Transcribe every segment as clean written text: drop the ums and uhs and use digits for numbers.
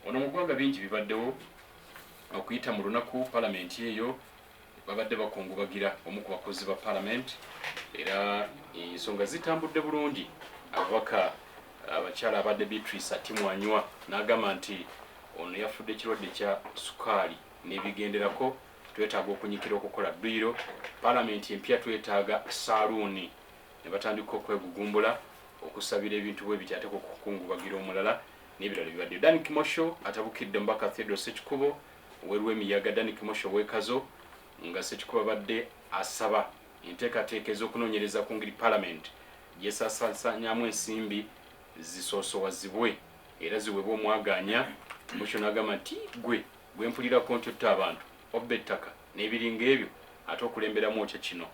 Ono mu ggwanga bingi bibaddewo okuyita mu lunaku palamenti eyo babadde bakungubagira omu ku bakozi ba palamenti era ensonga zitambudde bulungi. Ababaka abakyala abadde Beatrice Atimwanywa n'agamba nti ono yafudde ekirwadde kya sukaali n'ebigenderako, twetaaga okunyikira okukola dduyiro, palamenti empya twetaaga saaluuni, ne batandika okwegugumbula okusabira ebintu bwe biti ate kukungubagira omulala n'ebirala bibaddeyo. Dan Kimosho atabukidde omubaka Theodore Ssekikubo ow'e Lwemiyaga. Dan Kimosho ow'e Kazo nga Ssekikubo abadde asaba enteekateeka ez'okunoonyereza ku ngeri palamenti gyesaasaanyamu ensimbi zisoosowazibwe era ziweebwe omwagaanya. Kimosho n'agamba nti gwe gwe mpulirako nti otta abantu, obba ettaka n'ebiringa ebyo, ate okulemberamu otya kino?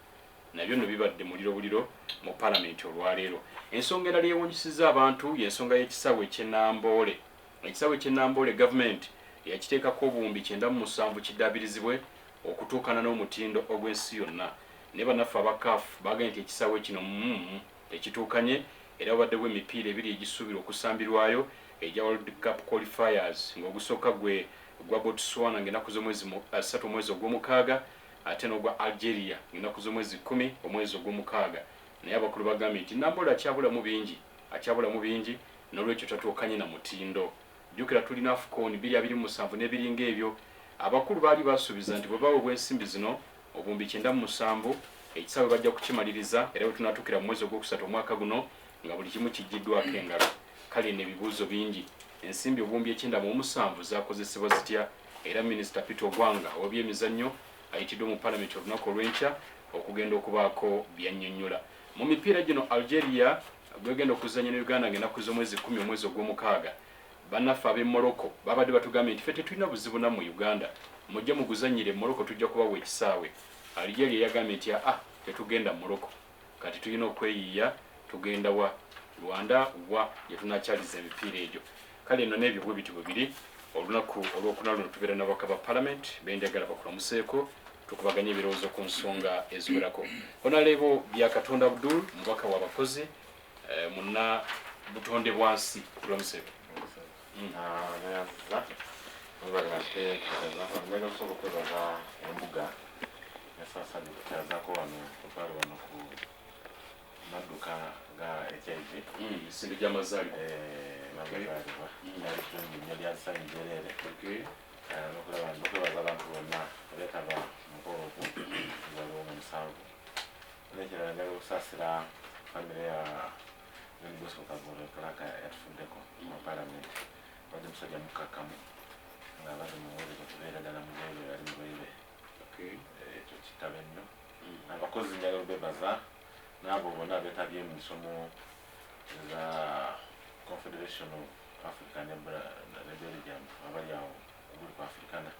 Nabyo nno bibadde muliro buliro mu palamenti olwaleero. Ensonga endala yeewuunyisizza abantu y'ensonga y'ekisaawe eky'e Namboole. Ekisaawe eky'e Namboole gavumenti yakiteekako obuwumbi 97 kiddaabirizibwe okutuukana n'omutindo ogw'ensi yonna, naye bannaffe aba CAF bagambye nti ekisaawe kino tekituukanye era wabaddewo emipiira ebiri egisuubirwa okusambirwayo egya World Cup qualifiers, ng'ogusooka gwe gwa Botswana ng'ennaku z'omwezi 3 omwezi ogw'omukaaga, ate n'ogwa Algeria ng'ennaku z'omwezi 10 omwezi ogw'omukaaga. Naye abakulu bagambye nti Namboole akyabulamu bingi, akyabulamu bingi, n'olwekyo tatuukanye na mutindo. Jjukira tulina AFCON 2027 n'ebiringa ebyo. Abakulu baali basuubiza nti bwe baweebwa ensimbi zino obuwumbi 97, ekisaawe bajja kukimaliriza era bwe tunaatuukira mu mwezi ogwokusatu omwaka guno nga buli kimu kiggyiddwako engalo. Kale nno ebibuuzo bingi, ensimbi obuwumbi 97 zakozesebwa zitya? Era Minisita Peter Ogwanga ow'ebyemizannyo ayitiddwa mu palamenti olunaku olw'enkya okugenda okubaako byannyonnyola mu mipiira gino Algeria gwegenda okuzannya ne Uganda ng'ennaku z'omwezi 10 omwezi ogw'omukaaga. Bannaffe ab'e Morocco babadde batugambye nti ffe tetulina buzibu nammwe Uganda, mujje muguzannyire e Morocco, tujja kubawa ekisaawe. Algeria yagambye nti aa, tetugenda Morocco, kati tulina okweyiiya, tugenda wa Rwanda wa gye tunakyaliza emipiira egyo. Kale nno n'ebyo bwe biti bwe biri. Olunaku olwokuna luno tubeera n'ababaka ba parliament benjagala bakulamuseeko, tukubaganye ebirowoozo ku nsonga eziwerako. Honourable Byakatonda Abdul, mubaka w'abakozi, munna butonde bwansi, tulamuseeko. Neyanziza mwebale ate njagala osobola okwebaza embuga ya Ssaabasajja okukyazaako wano otwale wano ku madduka ga HIV. Misinde gy'amazaalibwa. N'amazaalibwa kyali kirungi nnyo, lya ssanyu jjereere. N'okulaba n'okwebaza abantu bonna abeetaba mu mukolo ogwo gwaliwo mu 7. N'ekirala, njagala okusaasira famire ya John Bosco Kagolo Clark yatufuddeko mu palamenti. Abadde musajja mukkakkamu ng'abadde muweereza okubeera ddala mulweru, yali mulwaire. Ekyo kitalo ennyo. Abakozi njagala obebaza n'abo bonna abeetabye mu misomo za Confederation of Africa ne Belgium abali awo oguli ku Africana.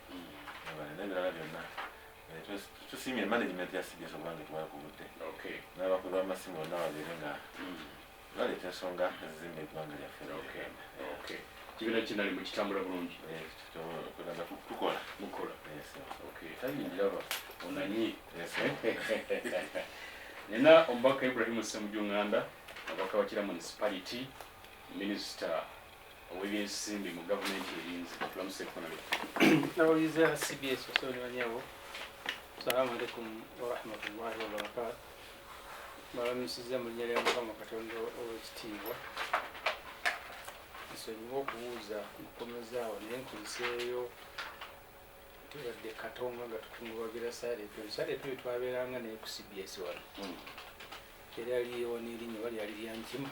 Mwebale n'ebirala byonna. Tusiimye management ya CBS okubanga etuwayo ku budde n'abakulu b'amasimu bonna babeere nga baleeta ensonga ezizimba eggwanga lyaffe erya Uganda. Okay. Kibiina kinali mukitambula bulungi? Kugamba tukola. Mukola. Yes. Okay, tayingiraba onanyi. Yes. Nina omubaka Ibrahimu Ssemujju Nganda, omubaka wa Kira Municipality, minisita ow'ebyensimbi mu gavumenti erinze. Tulamuseeko nale. Nawuliza CBS osoni banyabo. Salamu alaikum warahmatullahi wabarakatu. Mbalamusiza mu linnya lya Mukama Katonda ow'ekitiibwa. Nsonyiwa okubuuza nkukomezaawo, naye nkuliseeyo tubadde Katonga nga tukungubagira Saala Eperu. Saala Eperu twabeeranga naye ku CBS wano. Era yaliyewa n'erinnya oba lyali lya Nkima,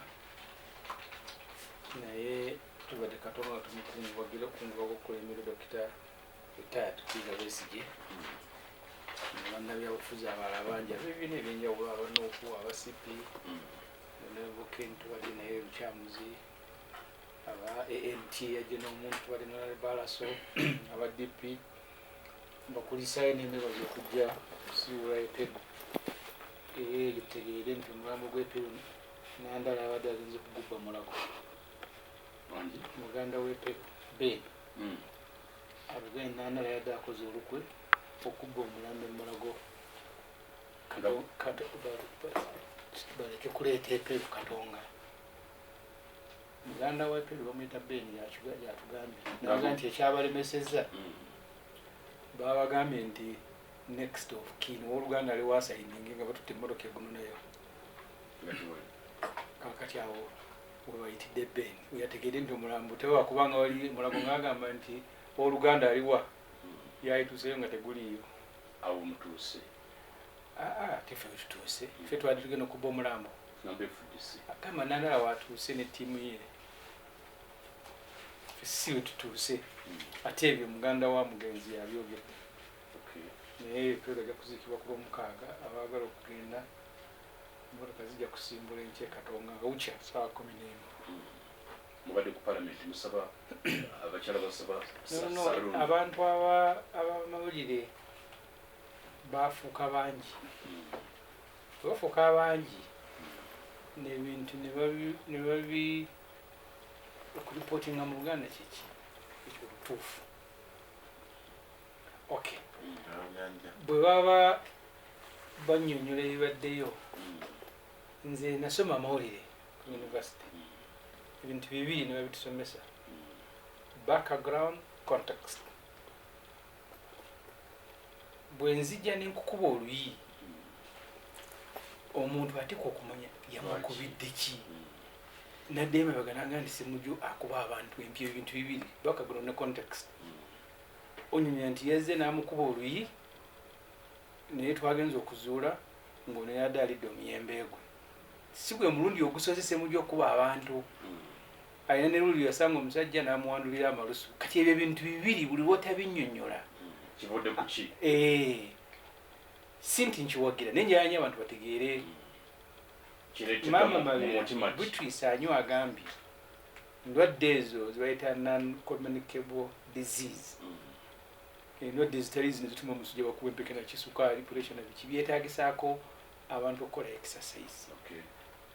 naye tubadde Katonga nga tumukungubagira okukungubaga okukulembera Dokita retired Kizza Besigye ne bannabyabufuzi abalala bangi ab'ebibiina ebyenjawulo, aba NUP, aba CP, ne Ken tubadde naye Lukyamuzi, aba ANT yajje n'omuntu tubadde na Balaso, aba DP. Mbakulisaayo n'embebaza okujja okusiiwula Eperu, era ekyo tutegeere nti omulambo gw'Eperu Nandala abadde agenze kugubba Mulago. Wangi. Muganda w'Eperu Ben abugaye Nandala yadde akoze olukwe okubba omulambo e Mulago baleke kuleeta Eperu Katonga. Muganda wa Peru bamuyita Ben yatugambye naga nti ekyabalemesezza babagambye nti next of kin owooluganda ali wasayininge nga batutte emmotoka egunonayo. Kakati awo webayitidde Ben weyategedde nti omulambo tewaba kubanga wali mulago ng'agamba nti owooluganda aliwa yayituuseyo nga teguliiyo. Awo mutuuse? Aa, tefe wetutuuse, ffe twali tugenda okuba omulambo. Agamba Nandala watuuse ne ttiimu ye, ffe si wetutuuse. Ate ebyo muganda wa mugenzi yabyogedde. Naye Pedro ajja kuziikibwa ku Lwomukaaga. Abaagala okugenda, emmotoka zijja kusimbula enkya e Katonga nga bukya ssaawa 11. Mubadde ku palamenti, musaba abakyala basaba No, saloon. abantu abamawulire bafuuka bangi. Bwe bafuuka abangi nebintu ne babi okuripootinga mu Luganda kiki ekyo olutuufu? Okay, bwe baba bannyonnyola ebibaddeyo, nze nasoma amawulire ku university, ebintu bibiri ne babitusomesa: background, context. Bwe nzija nenkukuba oluyi, omuntu ateekwa okumanya yamukubidde ki. Nadde emabega naga nti Semuju akuba abantu empya. Ebintu bibiri, background ne context. Onyumya nti yazze n'amukuba oluyi, naye twagenza okuzuula ng'ono yadde alidde omuyembe gwe. Si gwe mulundi ogusoose Semuju okuba abantu. Alina ne luli yasanga omusajja n'amuwandulira amalusu. Kati ebyo ebintu bibiri buli lwotabinnyonnyola kivudde ku ki? Eh, si nti nkiwagira, naye njagala nnyo abantu bategeere. Kireetedde Maama mu Mabera mutima ki? Beatrice Anyo agambye ndwadde ezo zebayita non communicable disease, endwadde ezitali zino zituma omusujja, bakuba empeke, nakisukaali, pressure na biki, byetaagisaako abantu okukola exercise.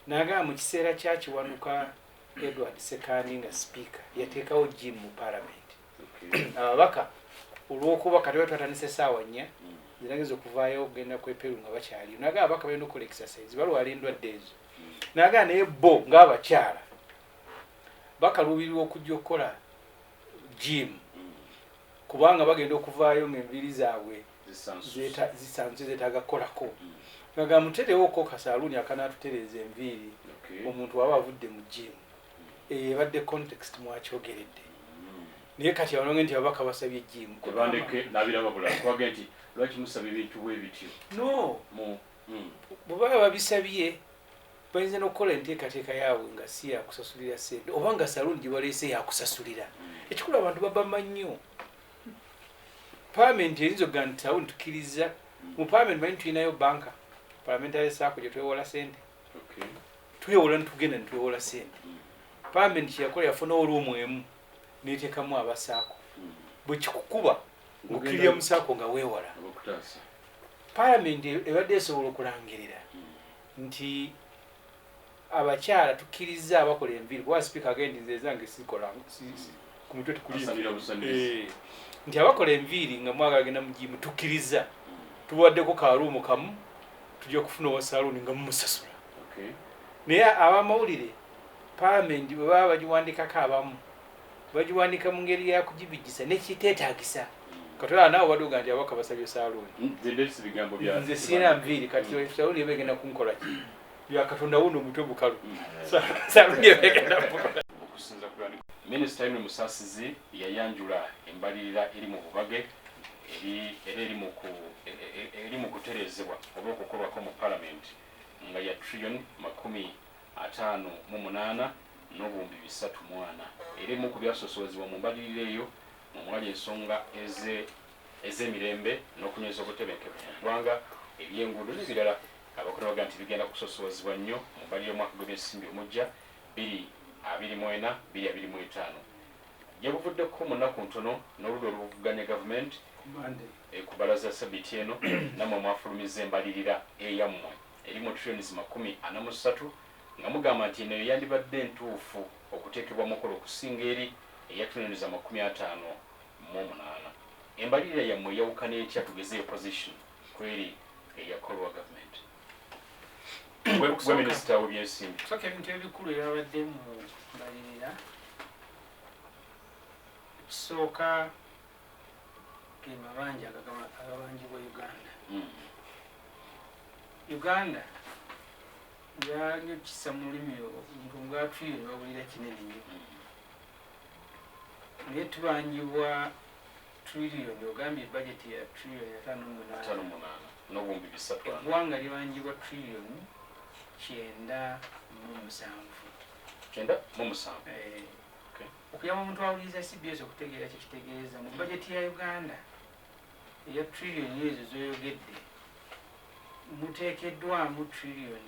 Nagamba mu kiseera kya Kiwanuka Edward Sekandi nga speaker, yateekawo gym mu parliament. Ababaka olwokuba kati twatandise essaawa 4, zirageza okuvaayo okugenda kweperu nga bakyaliyo. Naga ababaka balina okukola exercise, balwala endwadde ezo. Nagaa naye bo ng'abakyala bakaluubirirwa okujja okukola gym kubanga bagenda okuvaayo ng'enviiri zaabwe zisanzuse, zeetaaga kukolako. Nga muterewoko kasaluuni akanaatutereeza enviiri omuntu aba avudde mu gym. Eyo ebadde context mwakyogeredde. Naye kati abanonge nti ababaka basabye gym. Tebandeke nabiraba bulala kubage nti lwaki musaba ebintu bwe bityo? No. Mu Bwe baba babisabye, bayinza n'okukola enteekateeka yaabwe nga si yakusasulira ssente, oba nga saluuni gye baleese yakusasulira. Ekikulu abantu babama nnyo. Palamenti eyinza okugaa nti saluuni tukkiriza mu palamenti. Manyi tulinayo banka, parliamentary SACCO, gye twewola ssente. Twewola nitugenda nitwewola ssente. Palamenti kyeyakola, yafuna oluumu emu neteekamu aba SACCO. Bwe kikukuba ng'okkirira mu SACCO nga weewala. Abakutaasa. Palamenti ebadde esobola okulangirira nti abakyala tukkiriza abakola enviiri, kuba sipiika agenda nti nze ezange sikola ku mutwe tekuli. Asamira busamizi. Eh, nti abakola enviiri nga mwagala genda mu gym, tukkiriza, tubaddeko karuumu kamu, tujja kufuna owa saluuni nga mumusasula. Naye abamawulire, palamenti bwe baba bagiwandikako, abamu bagiwandika mu ngeri yakugibijisa nekiteetagisa. Katolaba naawe obadde ogaa nti ababaka basabye saluuni. Nze ndeese bigambo bya Nze sirina nviiri kati saluuni eba egenda kunkola ki? Byakatonda wuno omutwe bukalu, saluuni eba egenda kunkola. Okusinza ku Minisita Henry Musasizi yayanjula embalirira eri mu bubage era eri mu kutereezebwa oba okukolwako mu palamenti nga ya trillion 58.304. Era emu ku byasoosowazibwa mu mbalirira eyo mwali ensonga ez'emirembe n'okunyweza obutebenkevu mu ggwanga, ebyenguudo n'ebirala. Abakola baga nti bigenda kusosowazibwa nnyo mu mbalirira y'omwaka gw'ebyensimbi omujja 2024 2025. Gye buvuddeko mu nnaku ntono n'oludda oluvuganya gavumenti ku balaza ya sabiti eno, nammwe mwafulumiza embalirira eyammwe eri mu trillions 43, nga mugamba nti eno yandibadde entuufu okuteekebwa mukola okusinga eri eya trillions 58. Embalirira yammwe eyawukana etya, tugeze opposition, kweri eyakolwa gavumenti? Gwe minisita w'ebyensimbi. Kusooka ebintu ebikulu ebyabadde mu mbalirira, ekisooka ge mabanja agabanjibwa Uganda. Uganda njanyo kisa mu lulimi nga trillion bawulira kinene nnyo, naye tubanjibwa trillion, ogambye budget ya trillion 58. 58 n'obuwumbi 300. Eggwanga libanjibwa trillion 97. 97. Okuyamba omuntu awuliriza CBS okutegeera kyekitegeeza, mu bajeti ya Uganda eya trillion ezo zoyogedde muteekeddwamu trillion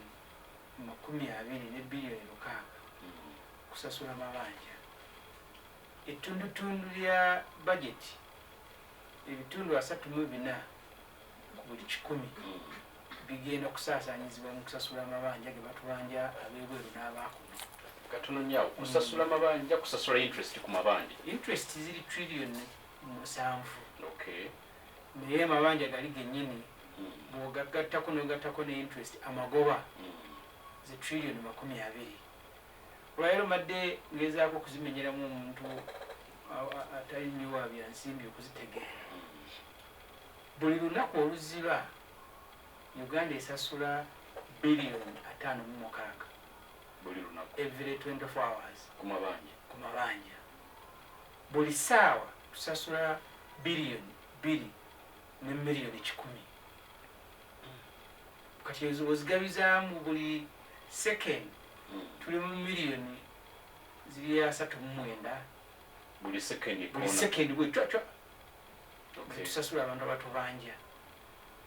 20 ne biliyoni 6 kusasula mabanja. Ettundutundu lya bajeti, ebitundu 34 ku buli 100 bigenda kusaasaanyizibwa mu kusasula amabanja ge batubanja ab'ebweru n'abaakuno. Katono nnyo awo, kusasula mabanja, kusasula interest ku mabanja. Interest ziri trillion 7. Naye amabanja gali gennyini, bw'ogagattako n'ogattako ne interest, amagoba, ze trillion 20. Olwaleero madde ngezaako okuzimenyeramu omuntu atali nnyo wa byansimbi okuzitegeera. Buli lunaku oluziba, Uganda esasula biliyoni 56. Buli lunaku? Every 24 hours. Ku mabanja? Ku mabanja. Buli ssaawa tusasula biliyoni 2 ne miliyoni 100. Kati ezo bwozigabizaamu buli second, tuli mu miliyoni ziri 39. Buli second? Buli second bwe cwacwa tusasula abantu abatubanja.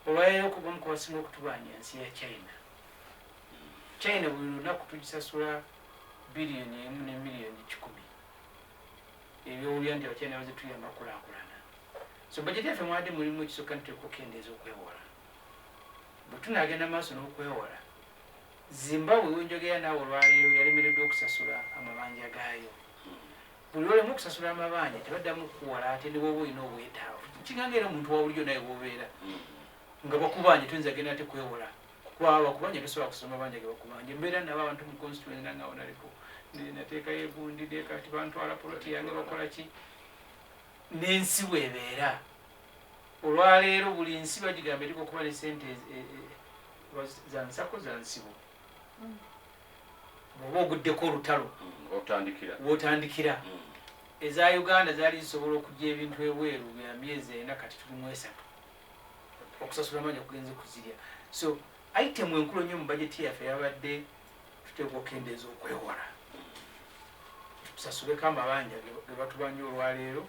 Olwaleero okubamu kubasinga okutubanja ensi ya China. China buli lunaku tugisasula biliyoni 1 ne miliyoni 100. Ebyowulira nti Abachina bazituyamba kulaakulana. So bajeti yaffe mwadde mulimu ekisooka nti okukendeeza okwewola. Bwe tunaagenda maaso n'okwewola, Zimbabwe wenjogera naawe olwaleero yalemereddwa okusasula amabanja gaayo. Buli olemu okusasula amabanja, tebaddamu kukuwola, ate ne bwoba olina obwetaavu. Kiganga era omuntu wa bulijjo naye bwobeera nga bakubanja, toyinza genda ate kwewola, kuba bakubanja, tosobola kusoma mabanja ge bakubanja. Mbeera nabo abantu mu constituency nange awo naliko nateekayo egundi nekati bantwala poloti yange, bakola ki? N'ensi bwebeera olwaleero, buli nsi bagigamba eriko okuba ne sente za nsako za nsibo. Bw'oba oguddeko olutalo, otandikira. Wotandikira. Eza Uganda zaali zisobola okujja ebintu ebweru bya myezi 4, kati tuli mu 3. Okusasula amanja kugenze kuzirya. So item enkulu nnyo mu bajeti yaffe yabadde tuteekwa okukendeeza okwewola, tusasuleko amabanja ge batubanja olwaleero,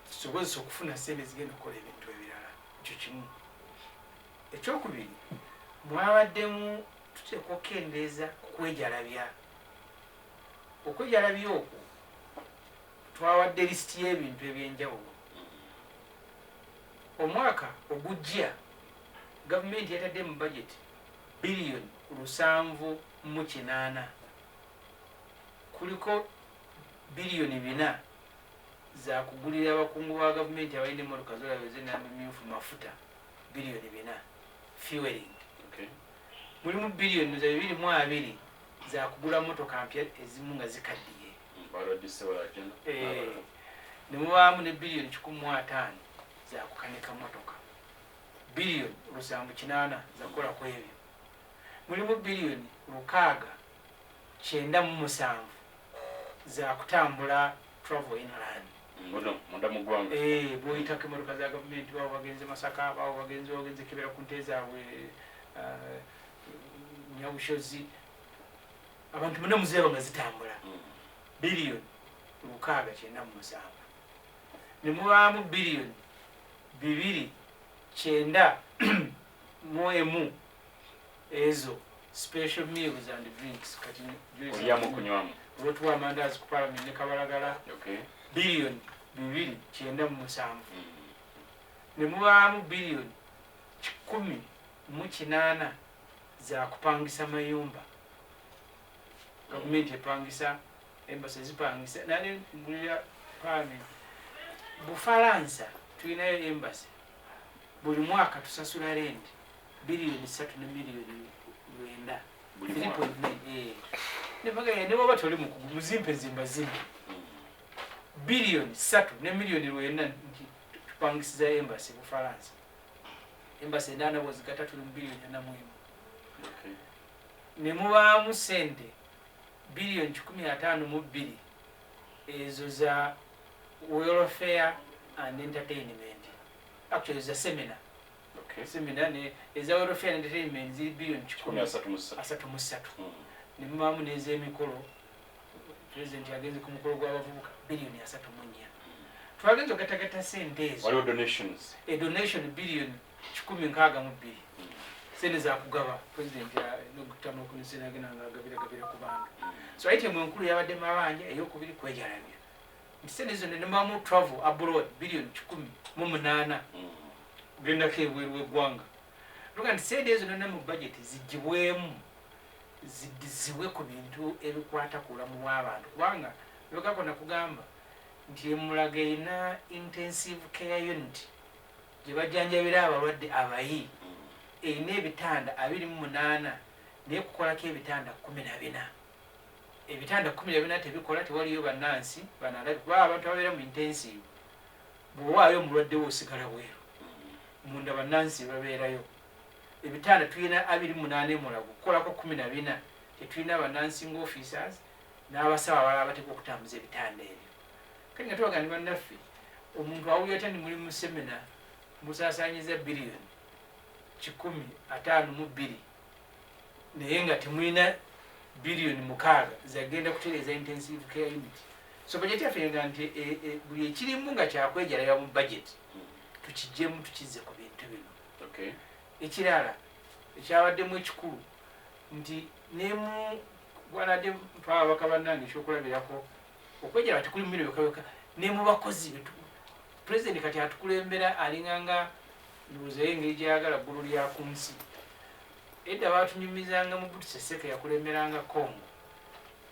tusobozesa okufuna sente zigenda okukola ebintu ebirala. Ekyo kimu. Ekyokubiri, mwabaddemu tuteekwa okukendeeza ku kwejalabya. Okwejalabya okwo twawadde lisiti y'ebintu ebyenjawulo. Omwaka ogujja gavumenti yatadde mu budget biliyoni 78. Kuliko biliyoni 4 za kugulira abakungu ba gavumenti abalina emmotoka zolaba ez'enamba emyufu mafuta, biliyoni 4 fueling. Mulimu biliyoni za 220 za kugula motoka mpya, ezimu nga zikaddiye. Balwadde balajana. Ne mubaamu ne biliyoni 150 za kukanika motoka, biliyoni 78 za kukola ku ebyo. Mulimu biliyoni 697 za kutambula, travel inland. Muno munda mu ggwanga. Bwoyitako emotoka za gavumenti, bawo bagenze Masaka, bawo bagenze kebera ku nte zaabwe, Nyabushozi, abantu muna muziraba nga zitambula. Biliyoni 697. Ne mubaamu biliyoni 291, ezo special meals and drinks. Kati olyamu kunywamu. Olwotuwa amandaazi ku Parliament ne kabalagala. Biliyoni 297. Ne mubaamu biliyoni 108 za kupangisa mayumba. Gavumenti epangisa, embassy zipangisa. Nale mbulira Parliament, Bufalansa tulinayo embassy, buli mwaka tusasula rent biliyoni 3 ne miliyoni 9. Buli mwaka. 3.9 ne bw'oba toli mukugu muzimpe zimba zimpe biliyoni 3 ne miliyoni 9 nti tupangisiza embassy Bufalansa. Embassy enaana bwozigata tuli mu biliyoni 41. Ne mubaamu sente biliyoni 152, ezo za welfare and entertainment, actually za seminar. Seminar ne eza welfare and entertainment ziri biliyoni kikumi kikumi asatu mu ssatu. Asatu mu ssatu. Ne mubaamu n'ez'emikolo, president yagenze ku mukolo gw'abavubuka, biliyoni 34. Twagenze ogatagata sente ezo. Waliwo donations. E donation biliyoni 162, sente zakugaba president nokutama agenda nga agabiragabira ku bantu. So item enkulu yabadde mabanja, eyokubiri kwejalabya nti sente zonna nemubamu travel abroad biliyoni 108, kugendako ebweru w'eggwanga. Luga nti sente ezo nonna mu budget zigibwemu ziddizibwe ku bintu ebikwata ku bulamu bw'abantu, kubanga ebekako nakugamba nti emulago erina intensive care unit gye bajjanjabira abalwadde abayi, erina ebitanda 28 naye kukolako ebitanda 14. Ebitanda 14 tebikola, tewaliyo bannansi banalabi, kuba abantu ababeera mu intensive bw'owaayo omulwadde we osigala bweru, munda bannansi babeerayo. Ebitanda tulina 28 emulago, kukolako 14, tetulina ba nursing officers n'abasawo abalala abateeka okutambuza ebitanda ebyo. Kati nga tubaga ni bannaffe, omuntu awulira atya ni muli mu seminar musaasaanyiza biliyoni 152 naye nga temulina biliyoni 6 zagenda kutereeza intensive care unit? So budget yaffe nga nti buli ekirimu nga kyakwejalabya mu budget tukijjemu tukizze ku bintu bino. Ekirala ekyabaddemu ekikulu nti nemu gwanadde mpa ababaka bannange ekyokulabirako, okwejala tekuli mu bino byokka, ne mu bakozi president kati atukulembera alinganga ndowoozayo engeri gyayagala ggulu lya ku nsi. Edda baatunyumizanga mu Mobutu Sese yakulemberanga Congo,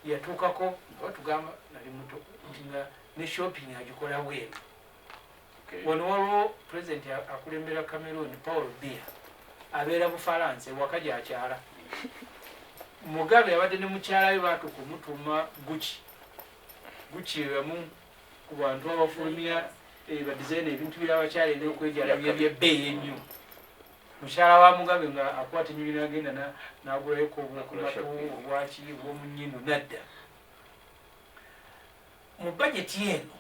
yatuukako nga batugamba, nali muto, nti nga ne shopping agikola bweru. Wano waliwo president akulembera Cameroon, Paul Biya, abeera Bufalansa, ewaka gyakyala. Mugabe abadde ne mukyala we baatuuka omutuuma Gucci. Gucci yamu ku bantu abafulumya badesign ebintu by'abakyala ebyokwejalabya byebbeeyi ennyo. Mukyala wa Mugabe nga akwata enyonyi n'agenda n'agulayo obwokumatu, obwaki, obwomunnyindo nadda. Mu bajeti eno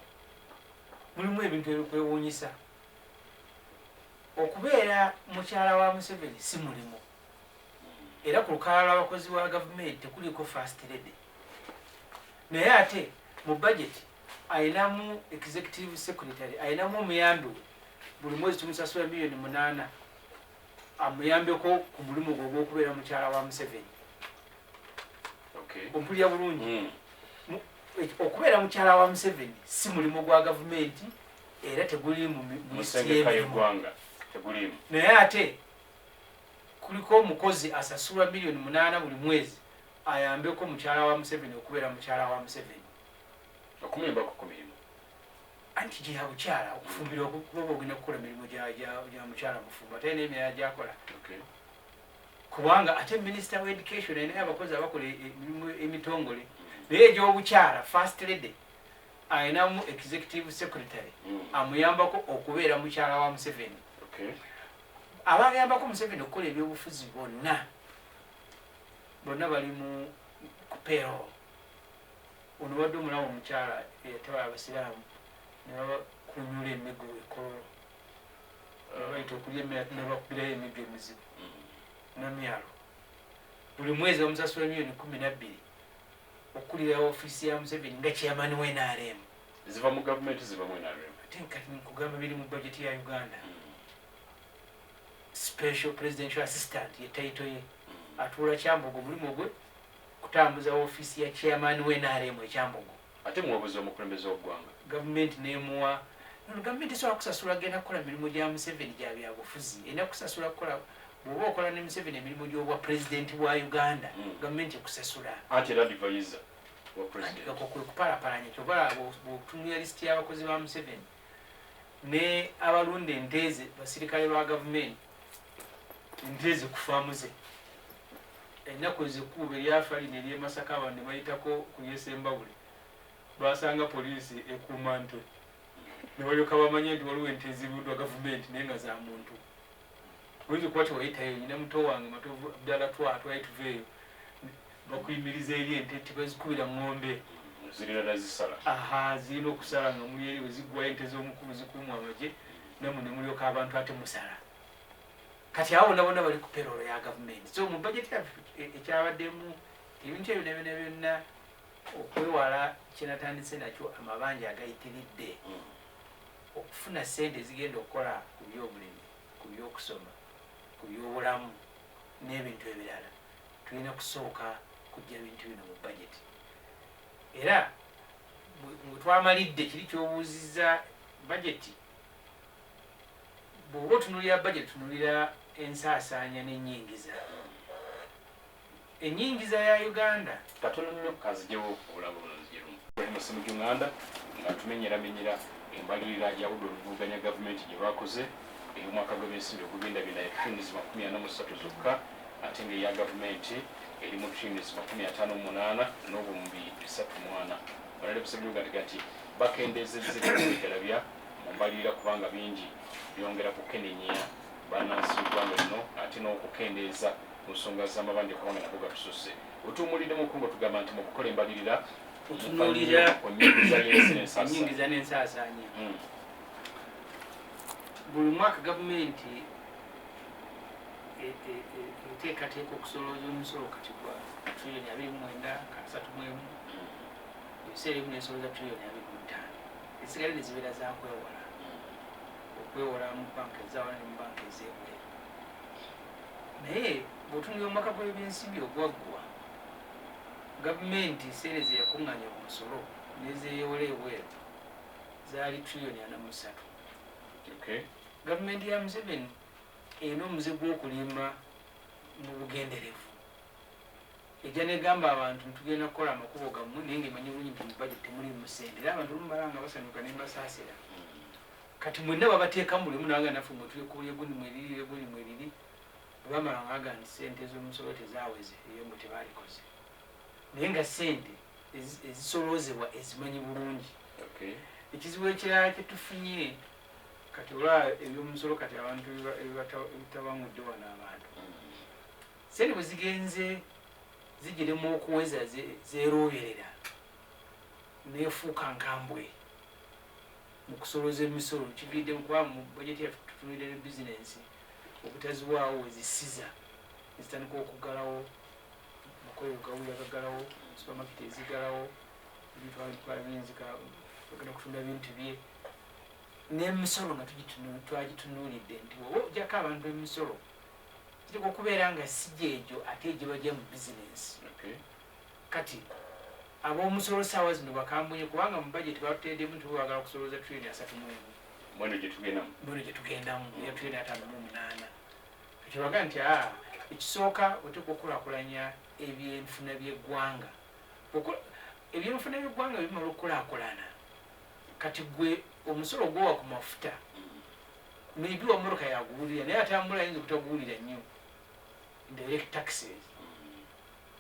mulimu ebintu ebikwewuunyisa. Okubeera mukyala wa Museveni si mulimu, era ku lukalala lw'abakozi wa gavumenti tekuliko first lady, naye ate mu budget ayinamu executive secretary, ayinamu omuyambi we, buli mwezi tumusasula miliyoni 8 amuyambeko ku mulimu gwe ogw'okubeera mukyala wa Museveni. Ompulira bulungi? Okubeera mukyala wa Museveni si mulimu gwa gavumenti era teguli mu lisiti Musengeka y'emirimu. y'eggwanga teguliimu. Naye ate kuliko omukozi asasulwa miliyoni 8 buli mwezi ayambeko mukyala wa Museveni okubeera mukyala wa Museveni. Okumuyambako ku mirimu. Anti gye yabukyala okufumbirwa kuba ogenda kukola mirimu gya mukyala mufumbo, ate n'emirala gyakola. Kubanga ate minisita wa education alinayo abakozi abakola emirimu emitongole, naye egy'obukyala first lady ayinamu executive secretary amuyambako okubeera mukyala wa Museveni. Abayambako Museveni okukola ebyobufuzi bonna bonna bali mu ku payroll. Ono badde omulamu omukyala eyataba abasiraamu ne babakunyula emiggo ekololo, nebayita okulya emmere ate nebakubirayo emiggo emizibu. Namyalo buli mwezi bamusasula miliyoni 12 okulira ofiisi ya Museveni nga chairman wa NRM. Ziva mu gavumenti, ziva mu NRM. Ate kati nkugamba biri mu budget ya Uganda. Special presidential assistant ye title ye, atuula Kyambogo, omulimu gwe kutambuza ofiisi ya chairman wa NRM ekyambogo. Ate muwabuzi omukulembeze w'eggwanga. Gavumenti nemuwa nono. Gavumenti esobola kusasula genda kukola mirimu gya Museveni gya byabufuzi, erina kusasula kukola bw'oba okola ne Museveni emirimu gy'obwa pulezidenti bwa Uganda. Gavumenti ekusasula. Anti era advisor wa Anti president. Kako kwe kupalapalanya. Kyova bw'otunulira lisiti y'abakozi ba Museveni ne abalunda ente ze basirikale ba gavumenti, ente ze ku faamu ze. Ennaku ezikuuba eryafa lino ery'e Masaka, abantu ne bayitako ku ly'Esembabule, basanga poliisi ekuuma nte, ne balyoka bamanya nti waliwo ente ezibuddwa gavumenti naye nga za muntu. Oyinza okuba tewayitayo, nyina muto wange Matovu Abdalla twali tuveeyo, bakuyimiriza eri ente tebazikubira ŋŋombe. Zirina zisala. Aha, zirina okusala nga muli eri, bwe ziggwayo ente z'omukulu zikuumwa amagye, nammwe ne mulyoka abantu ate musala. Kati abo bonna bonna bali ku payroll ya gavumenti. So mu budget yaffe ekyabaddemu ebintu ebyo byonna byonna, okwewala kyenatandise nakyo, amabanja agayitiridde, okufuna sente ezigenda okukola ku byobulimi, ku byokusoma, ku byobulamu n'ebintu ebirala, tulina kusooka kujja bintu bino mu budget. Era bwe twamalidde kiri kyobuuzizza budget, bw'oba otunuulira budget, tunuulira ensaasaanya n'ennyingiza. Ennyingiza ya Uganda Katono nnyo kanzijewo obulamu buno nzijerumu. Ibrahim Ssemujju Nganda nga tumenyeramenyera embalirira ya budde oluvuganya gavumenti gye bakoze ey'omwaka gw'ebyensimbi ogugenda bina ya trillions 43 zokka, ate ng'eya gavumenti eri mu trillions 58.304. Honorable Ssemujju Nganda nti bakendeezezza ebirabya mu mbalirira kubanga bingi byongera kukenenya bannansi b'eggwanga lino, ate n'okukendeeza ku nsonga z'amabanja kubanga nago gatususse. Otuwumuliddemu nga tugamba nti mu kukola embalirira otunuulira ku nnyingiza y'ensi n'ensaasa. Ennyingiza n'ensaasaanya. Buli mwaka gavumenti eteekateeka okusolooza omusolo kati gwa trillioni 29.31. Ebiseera ebimu nesolooza trillioni 25, ezisigale ne zibeera zakwewola, okwewola mu banka ezawala ne mu banka ez'ebweru. Naye bw'otunulira omwaka gw'ebyensimbi ogwaggwa, gavumenti sente ze yakuŋŋaanya ku musolo nezeeyola ebweru zaali trillioni 43. Gavumenti ya Museveni erina omuze gw'okulimba mu bugenderevu. Ejja negamba abantu ntugenda kukola amakubo gammwe, naye ngaemanyi bulungi nti mu budget temulimu sente. Era abantu olumu balaba nga basanyuka, ne mbasaasira. Kati mwenna babateekamu buli omu naga naffe mwetuli ekkubo lyegundi mweriri, lyegundi mweriri. Bwe bamala nga baga nti sente z'omusolo tezaaweze, eyo mwe tebaalikoze, naye nga sente ezisoloozebwa ezimanyi bulungi. Ekizibu ekirala kyetufunye kati olwa ebyomusolo, kati abantu ebitabangudde wano, abantu sente bwe zigenze zigiremu okuweza, zeerooberera neefuuka nkambwe mu kusolooza emisolo. Kiviiddemu kuba mu bajeti yaffe tutunulira ne bizinensi obutaziwaawo wezisiza ezitandika okuggalawo, makolero gawulira gaggalawo, supermarket ezigalawo, bagenda kutunda bintu bye n'emisolo nga twagitunuulidde nti oba ojjako abantu emisolo kireka okubeera nga si gyegyo ate egibajja mu bizinensi. Kati ab'omusolo saawa zino bakambwenye kubanga mu budget batuteeddemu nti bagala kusolooza trillioni 31. Mweno gye tugendamu. Mweno gye tugendamu eya trillioni 58. Kyebaga nti aa ekisooka oteekwa okukulaakulanya ebyenfuna by'eggwanga. Ebyenfuna by'eggwanga bimala okukulaakulana, kati gwe omusolo gwowa ku mafuta, maybe wa motoka yaguwulira, naye atambula ayinza obutaguwulira nnyo, direct taxes,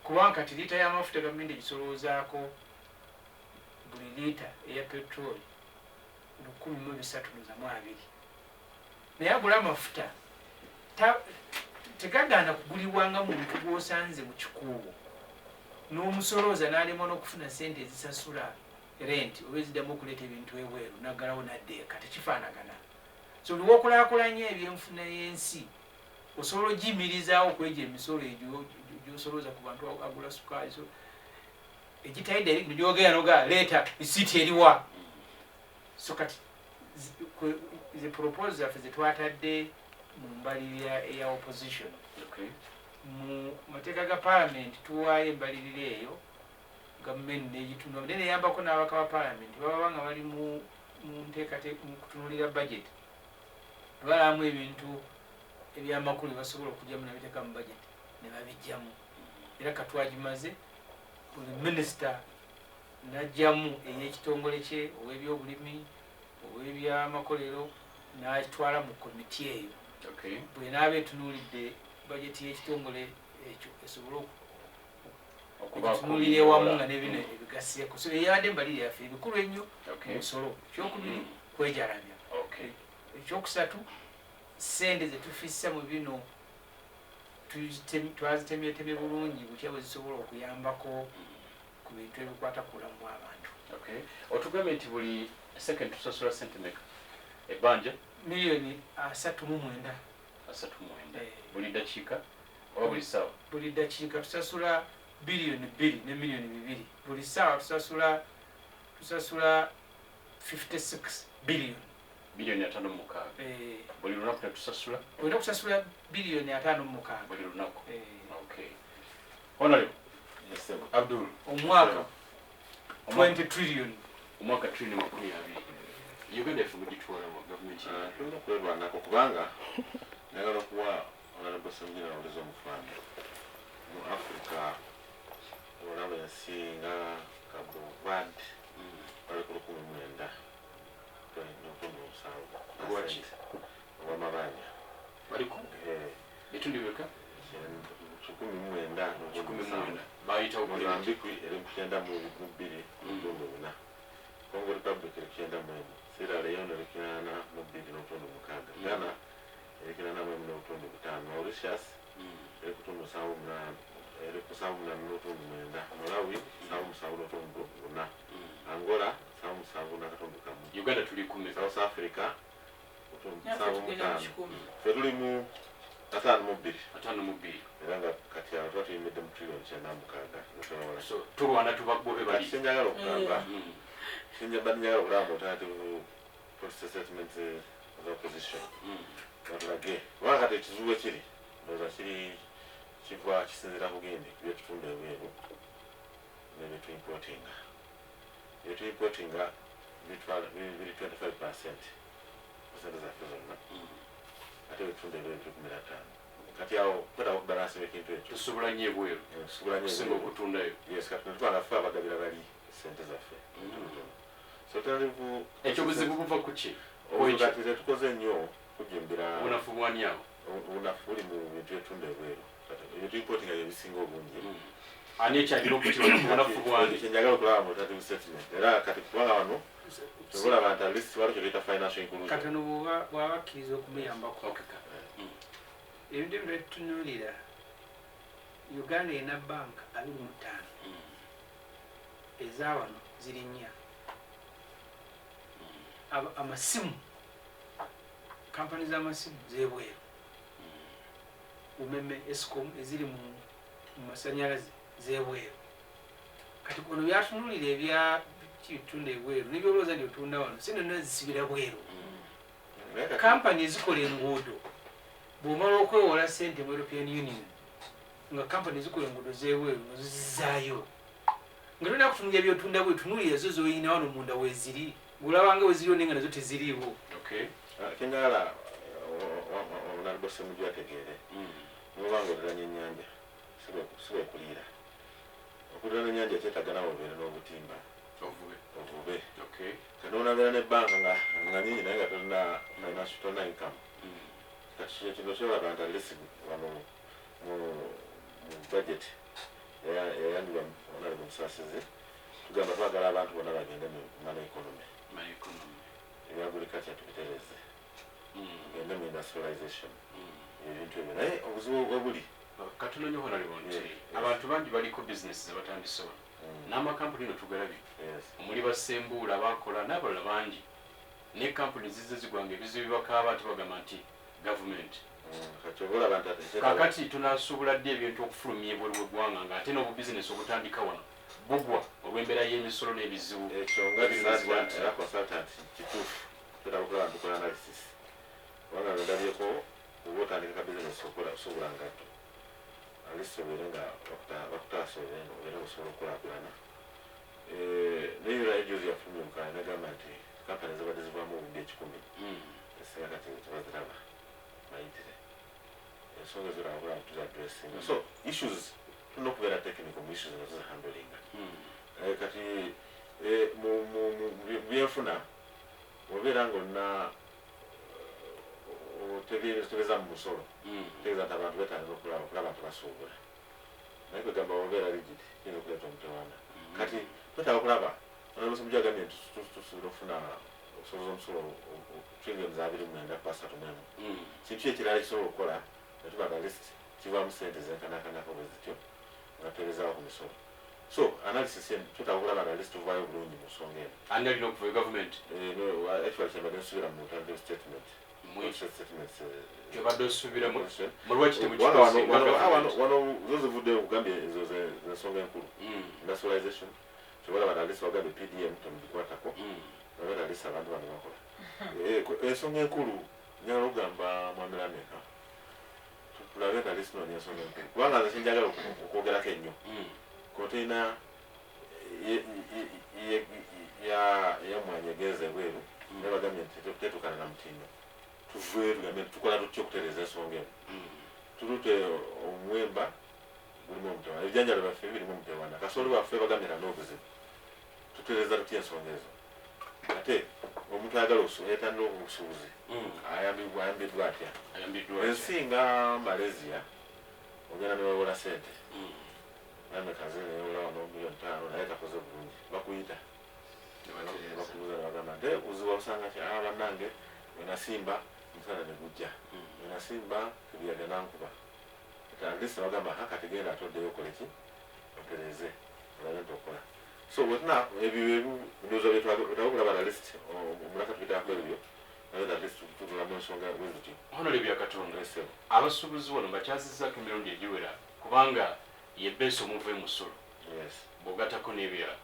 kubanga kati liita y'amafuta gavumenti egisoloozaako buli liita eya petroli 1320, naye agula amafuta tegagaana kugulibwanga muntu gw'osanze mu kikuubo n'omusolooza n'alemwa n'okufuna sente ezisasula rent oba eziddamu okuleeta ebintu ebweru, naggalawo nadda eka. Tekifaanagana. So buli wokulaakulanya ebyenfuna y'ensi, osobola ogiyimirizaawo okwegya emisolo egyo gyosolooza ku bantu agula sukaali. So egitali direct gyogenda noga leeta risiiti eriwa. So kati ze proposal zaffe zetwatadde mu mbalirira eya opposition. Mu mateeka ga parliament tuwaayo embalirira eyo, gavumenti negitunula, naye neyambako n'ababaka ba parliament baba nga bali mu nteekateeka mu kutunuulira budget, balamu ebintu ebyamakulu byebasobola okugyamu nabiteeka mu budget ne babijjamu. Era katwagimaze, buli minisita najjamu ey'ekitongole kye, ow'ebyobulimi, ow'ebyamakolero, n'akitwala mu komiti eyo. Bwenaaba etunuulidde bajeti y'ekitongole Ekyo esobole okutunuulira ewamu nga n'ebino ebigaseeko. So eyabadde embalirira yaffe ebikulu ennyo musolo. Ekyokubiri, kwejalamya. Ekyokusatu, sente zetufissa mu bino twazitemyetemye bulungi butya bwe zisobola okuyambako ku bintu ebikwata ku bulamu bw'abantu. Otugambye nti buli second tusasula sente meka ebbanja? Miliyoni 39. 39 buli dakiika oba buli ssaawa? Buli dakiika tusasula biliyoni 2 ne miliyoni 2. Buli ssaawa tusasula 56 biliyoni. Biliyoni 56. Buli lunaku netusasula? Olina okusasula biliyoni 56. Buli lunaku. Okay, honorable Abdul. Omwaka 20 trillion. Omwaka triliyoni 20. Uganda yaffe mugitwala wa gavumenti? Tulina okwerwanako kubanga njagala okuwa Honorable Ssemujju nawuliza omufaano mu Africa. Olaba ensi nga Cabo Verde bali ku 1907. Lwaki? Olwamabanja. Baliko bitundu bimeka? 19. 19 bayitawo. Mozambique eri ku 92.4. Congo Republic eri ku 91. Sierra Leone eri ku 82.6. Ghana eri 81.5. Mauritius eri ku 78, eri ku 78.9. Malawi 77.4. Angola 77.1. Uganda tuli kumeka? South Africa Naffe 75. tugenda mu 100. Ffe tuli mu 52. 52. Era nga kati awo tuba tuyimiridde mu triliyoni 96. So tulwana tubagobe Kati bali. kyenjagala okugamba, kyenjaba njagala okulaba mu alternative policy statement za opposition, batulage, kubanga kati ekizibu ekiri ndowooza kiri kiva kisinziira ku gendi byetutunda ebweru nebyetuimportinga. Byetuimportinga biri 25% sente zaffe zonna, ate byetutunda ebweru biri 15. Kati awo kwetaaga okubalansinga ekintu ekyo. Tusobola nnyo ebweru Tusobola nnyo okusinga ebweru. okutundayo. Yes, kati netubanga ffe abagabira bali sente zaffe. So alternative Ekyo buzibu buva ku ki? Obuzibu kati tetukoze nnyo kujimbira. Obunafu bwani awo? Obunafu buli mu bintu etunda ebweru. Kati ebintu importinga byebisinga obungi. Ani ekyalina okukibona ku bunafu bwani? Kyenjagala okulaba mu alternative statement era kati, kubanga wano tebulaba nti at least waliwo kyetuyita financial inclusion. Katono bw'aba akkiriza okumuyambako. Ebintu ebyo tutunuulira, Uganda erina banka 25, ezawano ziri nnya. Amasimu, kampani z'amasimu zebweru, Umeme, Escom, eziri mu masanyalaze zebweru. Kati ono byatunuulira ebya kitunda ebweru nebyolowooza nti otunda wano si nonna zisibira bweru. Naye kati Kampani ezikola enguudo, bw'omala okwewola sente mu European Union, nga kampani ezikola enguudo zebweru nga zizizaayo, nga tolina kutunulira byotunda bwe, tunuulira zo zoyina wano munda weeziri, ng'olabanga weziriwo naye nga nazo teziriiwo. Kyenjagala Honorable Ssemujju ategeere, nobanga oliranye ennyanja si bwe kuliira. Okulirana ennyanja kyetaaga nawe obeere n'obutimba ovube. Ovube. Kati nonabeera n'ebbanka nga nyingi naye nga tolina financial, tolina income. Kati kino kino kyolaba nti at least wano mu budget yayanjulwa Honorable Musasizi, tugamba twagala abantu bonna bagende mu money economy. Money economy. Ebya agriculture tubitereze, tugende mu industrialization, ebintu ebyo. Naye obuzibu bwe buli Katono nnyo Honorable, nti abantu bangi baliko bizinesi zebatandise wano n'amakampuni no tugalabye, omuli basembuula bakola n'abalala bangi, ne kampuni zizze zigwanga ebizibu bibakaaba ate bagamba nti gavumenti. Kati oba olaba nti ate Kakati tunasuubula ddi ebintu okufulumya ebweru w'eggwanga ng'ate n'obubizinesi obutandika wano bugwa olw'embeera y'emisolo n'ebizibu Ekyo nga ebirumizibwa research nti era consultant kituufu, twetaaga okulaba nti tukola analysis, kubanga lwe ndabyeko oba otandika ka bizinesi okola osuubula ngatto, at least obeere nga bakutaasa, obeere nga osobola okukulaakulana. Naye era ejuzi yafulumya omukala nagamba nti kampani zibadde zivaamu obuwumbi 100 esinga kati tebaziraba mayitire. Ensonga ezo olaba nti tuziaddressinga. So issues tulina okubeera technical mu issues nga tuzihandlinga. Kati mu byenfuna obeera nga olina otegeeza mu musolo, tegeeza nti abantu betaaga okulaba nti basuubula. Naye kwegamba obeera rigid kiyinza okuleeta omutawaana. Kati twetaaga okulaba omusumujja agambye nti tusuubira okufuna okusoboza omusolo 29 trillion ku 31. Kintu ki ekirala kisobola okukola netuba nga least kivaamu sente zenkanakanako bwe zityo nga tuweerezaawo ku misolo? So analysis eno twetaaga okulaba nga least tuvaayo bulungi mu nsonga eno. Ani alina okuva? Gavumenti? Eh, no, actually kyembadde nsuubira mu alternative statement. Statements, Kyobadde osuubiramu mu lwaki Kubanga temukikoze nga gavumenti? wano zo zivuddeyo okugambye ezo zensonga enkulu. Industrialization, kyobalaba at least wagambye PDM temugikwatako. Nabe at least abantu bano bakola. Ensonga enkulu njagala okugamba mwami Lameka tulabe at least noonya ensonga enkulu, kubanga nze kyenjagala okwogerako ennyo container yamwanya egenza ebweru, naye bagambye nti tetuukana na mutindo. Tuveeyo tugambe nti tukola tutya okutereeza ensonga eno. Tulute omuwemba gulimu omutawaana, ebijanjalo byaffe birimu omutawaana, kasooli waffe bagambye nana obuzibu. Tutereeza tutya ensonga ezo? Ate omuntu ayagala yetandira obusuubuzi ayambiddwa atya? Ayambiddwa atya? Ensi nga Malaysia ogenda newewola sente. Namekaze newewola wano 5 million naye takoze bulungi, bakuyita. Nebatereeza. Bakubuuza nebagamba nti obuzibu wabusanga ki? "Ah, bannange, wenasimba omusana ne gujja, wenasimba kibuyaga nankuba." At least nebagamba, "Ha, kati genda ate oddeyo okole ki, otereeze olabe nti okola." So wetuna ebyo ndowooza byetwaga okulaba at least omulaka tuyitako ebyo, naye at least tutulamu ensonga bwe zityo. Honorable Byakatonda, Yes, sir. abasuubuzi wano bakyazizzaako emirundi egiwera, kubanga ye bbeesi omuva emusolo bw'ogattako n'ebirala.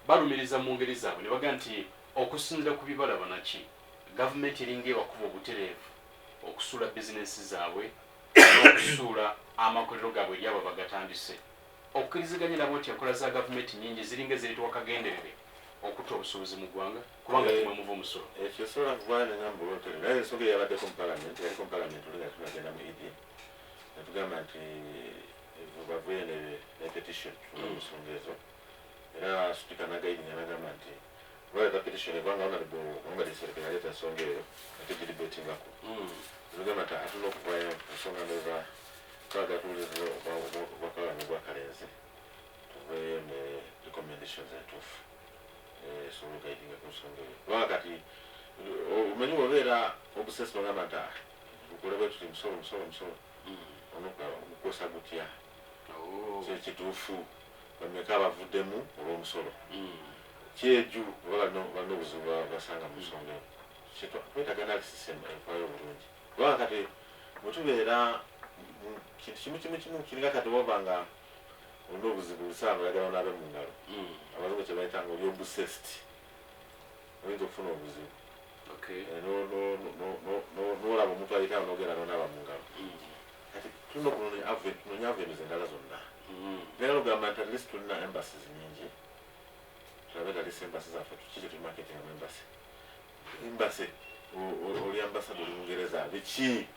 Balumiriza mu ngeri zaabwe ne baga nti okusinziira ku bibalaba naki, gavumenti eringa ebakuba obutereevu okusuula bizinensi zaabwe n'okusuula amakolero gaabwe eri abo bagatandise. Okkiriziganya nabo nti enkola za gavumenti nyingi ziringa ezireetebwa kagenderere okutta obusuubuzi mu ggwanga, kubanga Eh. temwe muva omusolo? Ekyo sobola kuvayo nengamba olwotere, naye ensonga eyo yabaddeko mu palamenti, yaliko mu palamenti oli nga tunagenda mu Idi, netugamba nti bavuye ne petition tuna mu nsonga ezo, era sipiika nagaidinga nagamba nti lwaleeta petition ebanga honorable Muhammad Nsereko yaleeta ensonga eyo ate gidebatingako. Nagamba nti atulina okuvayo ensonga ndowooza twagala tuwuliriza obwakabala n'obwakalenzi, tuveeyo ne recommendations entuufu esobola oguidinga ku nsonga eyo, kubanga kati omanyi obeera obusesi nogamba nti, "Ah, tukole bwe tuti, musolo, musolo, musolo." Onokukosa gutya? Kituufu bameka abavuddemu olw'omusolo? Kyeju oba balina obuzibu basanga mu nsonga eno. Twetaaga analysis ekwayo obulungi, kubanga kati bwetubeera mu kintu kimu kimu kimu kiringa kati woba nga olina obuzibu lusanga oyagala onaabe mu ngalo, abazungu kye bayita nga oli obsessed, oyinza okufuna obuzibu. Eh, n'olaba omuntu ayitawo n'ogenda n'onaaba mu ngalo. Kati tulina okunoonya tunoonya avenues endala zonna. Njagala okugamba nti at least tulina embassies nyingi, tulabe at least embassy zaffe kiki kye tumarketinga mu embassy. Embassy oli ambassador oli Bungereza, biki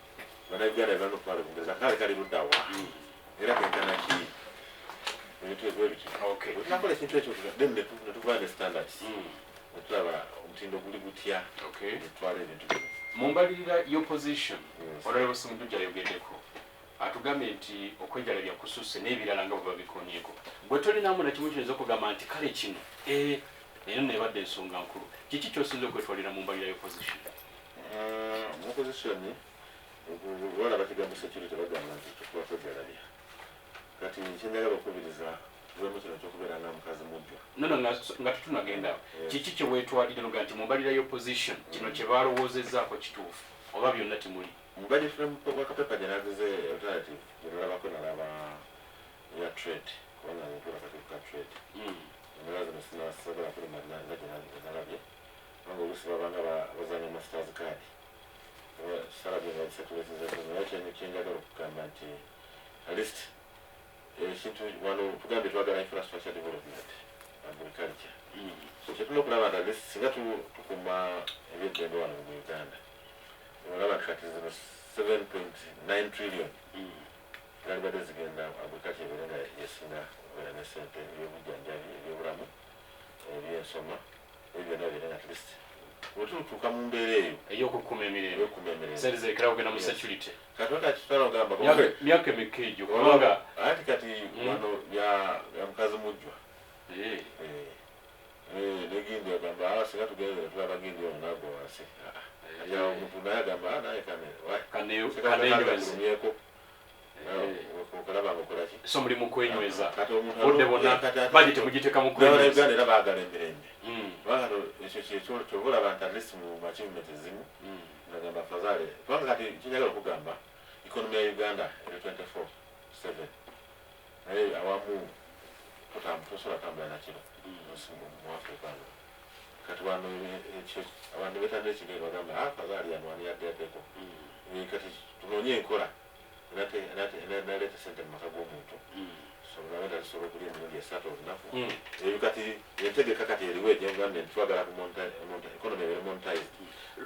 Bannayuganda balina okutwala e Bungereza? Kale kali luddawa era kenkana ki? Ebintu ebyo bityo. Bwe tunakola ekintu ekyo, then ne tuvayo ne standards, netulaba omutindo guli gutya, netutwala ebintu bino. Mu mbalirira y'opposition, Yes. Honorable Ssemujju ayogeddeko, atugambye nti okwejalabya kususse n'ebirala nga bwe babikonyeko. Gwe tolinamu nakimu kiyinza okugamba nti kale kino era nebadde ensonga nkulu? Kiki kyosinza okwetwalira mu mbalirira y'opposition? Mu opposition walaba kigambo security, bagamba nti tukuba kwejalabya. Kati kyenjagala okubiriza, tuvemu kino kyokubeera nga mukazi mujjwa. Nono nga tetunagenda, kiki kye weetwalire noga nti mu mbalirira y'opposition kino kye balowoozezaako kituufu, oba byonna temuli? Mu budget wakapepa gye nagize alternative gye nalabako, nalaba ya trade, kubanga nkola kakiiko ka trade. Endala zino sinasobola kulima nga gye nalabye, kubanga oluusi babanga bazanya masters card, salabye nga bisatulesinze. Naye kyenjagala okugamba nti at least ekintu wano tugambye twagala infrastructure development, agriculture. So kyetulina okulaba nti at least singa tukuuma ebyeddembe wano mu Uganda, olaba nti kati zino 7.9 trillion zalibadde zigenda agriculture, ebeere nga yesinga okubeera ne sente, ebyobujjanjabi, ebyobulamu, ebyensoma, ebyo byonna bibeere nga at least Bwe tutuuka mu mbeera eyo ey'okukuuma emirembe, ey'okukuuma emirembe, sente zirekerawo kugenda mu security. Katonda kitwala ogamba Myaka emeka egyo? Kubanga anti kati wano bya mukazi mujjwa. Negindi agamba, "Ah, singa tugenze tulaba gindi ono nagwa wansi." Ah, kati awo omuntu naye agamba, "Ah, naye kane Kanenyweze. Kankulumyeko okulaba nga okolaki." So muli mu kwenyweza Kati omuntu budde bwonna, budget mugiteeka mu kwenyweza. Uganda era baagala emirembe. Kubanga ekyo kyekyo kyova olaba nti at least mu achievement ezimu ngagamba fazaale, kubanga kati kinjagala okugamba, economy ya Uganda eri 24/7, naye awamu tosobola tambula nakiro munsi mu Africa no. Kati wano ekyo abantu betandira ekigali bagamba, "Ah, fazaali yano wani yaddeaddeko." Kati tunoonye enkola naleeta sente mu maka g'omuntu, sobola wenda tusobola okulya emirundi esatu olunaku. Ebyo kati entegeka kati eriwo egyengambye nti twagala ku economy ebeere monetized.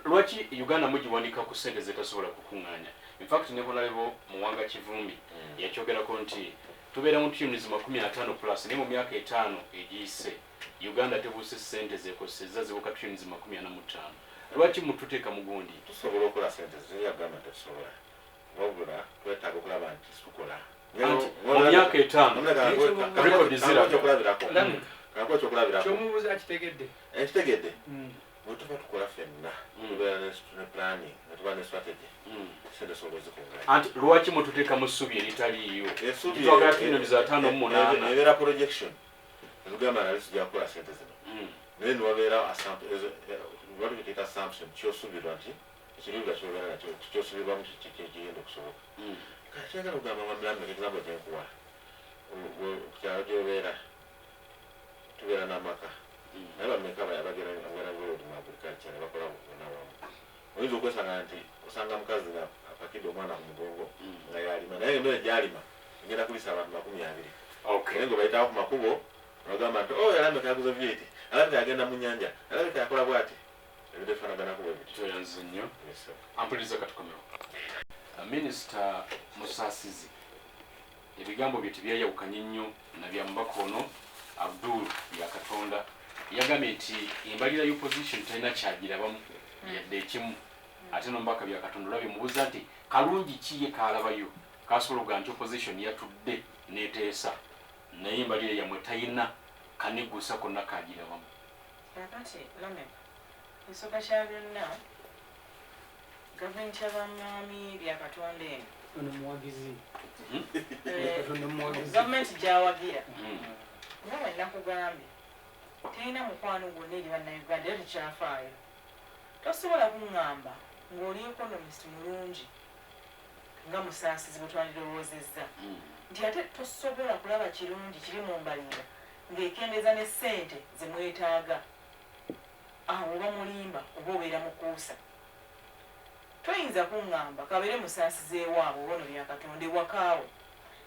Lwaki Uganda mugiwanika ku sente zetasobola kukuŋŋaanya? Infact ne Honorable Muwanga Kivumbi yakyogerako nti tubeera mu trillions 50 plus, naye mu myaka 5 egiyise Uganda tebuuse sente zekoseza zibuka trillions 45. Lwaki mututeeka mu gundi? Tusobola okukola sente, zeyagamba nti tetusobola, wabula twetaaga okulaba nti tukola. Anti mu myaka 5 record ziraga. Ekyokulabirako Lamu. kankuwa ekyokulabirako. Kyomubuuza akitegedde. Ekitegedde, bwe tuba tukola ffenna, tubeera ne planning, ne tuba ne strategy, sente sobola ozikuŋŋaanya. Anti lwaki mututeeka mu ssubi eritaliiyo? Essubi Twagala trillions 58. Ebeera projection, etugamba nali tujja kukola sente zino, naye niwabeera wali biteeka assumption kyosuubirwa nti ekiruubirwa kyobeera nakyo kyosuubirwamu kigenda okusoboka. Kati kyagala okugamba, mwami, example gyenkuwa, ku kyalo gyobeera tubeera n'amaka, naye bameka bagenda road mu agriculture ne bakola bonna wamu? Oyinza okwesanga nti osanga mukazi nga apakidde omwana ku mugongo nga yalima, naye emmere gyalima egenda kulisa abantu 20, naye nga bayitawo ku makubo bagamba nti, "Oh, alabika yaguze V8, alabika yagenda mu nyanja, alabika yakola bwati." Ebintu ebifaanaganako bwe bityo. Tweyanze nnyo. Yes, sir. Ampuliriza, katukomewo. Minisita Musaasizi ebigambo bye tebyayawukanye nnyo na bya mubaka ono Abdul Byakatonda. Yagambye nti embalira y'opposition talina kyagirabamu yadde ekimu. Ate nomubaka Byakatonda olabye mubuuza nti kalungi ki ye kaalabayo kasobola okugaa nti opposition yatudde neteesa, naye embalira yammwe talina kaniguusa konna kagirabamu. Kakati Lamek, ensonga kya byonna, gavumenti y'abamwami Byakatonda eno Ono muwagizi. Katonda muwagizi. Gavumenti gyawagira, nga bwe nakugambye, terina mukwano gwonna eri Bannayuganda era tekyafaayo. Tosobola kuŋŋamba ng'oli economist mulungi nga Musaasizi bwe twandirowoozezza nti ate tosobola kulaba kirungi kiri mu mbalirira ng'ekendeeza ne ssente ze mwetaaga. Awo oba mulimba oba obeera mukuusa. Toyinza kuŋŋamba kabeere Musaasizi ewaabwe oba ono Byakatonda ewakaawe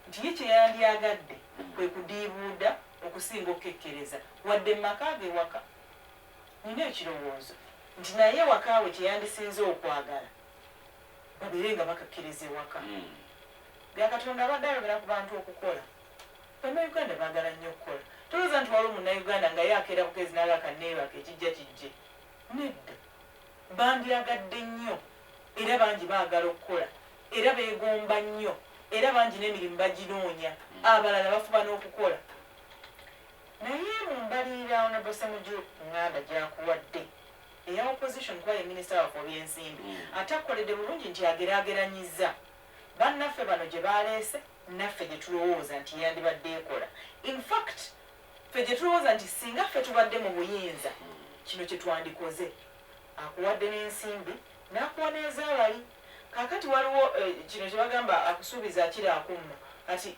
nti ye kyeyandyagadde kwe kudiibuuda okusinga okukekkereza wadde mu maka ge ewaka. Nina ekirowoozo nti naye ewakaawe kyeyandisinze okwagala babeere nga bakakkereza ewaka. Byakatonda abadde ayogera ku bantu okukola. Bannayuganda baagala nnyo okukola. Tolowooza nti waliwo Munnayuganda nga ye akeera bukezi n'agaka neebaka ekijja kijje. Nedda, bandyagadde nnyo era bangi baagala okukola era beegomba nnyo era bangi n'emirimu baginoonya, abalala bafuba n'okukola. Naye mu mbalirira Honorable Ssemujju Nganda gyakuwadde eya opposition, kuba ye minisita waffe obyensimbi, ate akoledde bulungi nti ageraageranyiza bannaffe bano gye baleese naffe gye tulowooza nti yandibadde ekola. In fact, ffe gye tulowooza nti singa ffe tubadde mu buyinza kino kye twandikoze. Akuwadde n'ensimbi n'akuwa n'ezaabali. Kaakati waliwo kino kye bagamba, akusuubiza akira akumma. Kati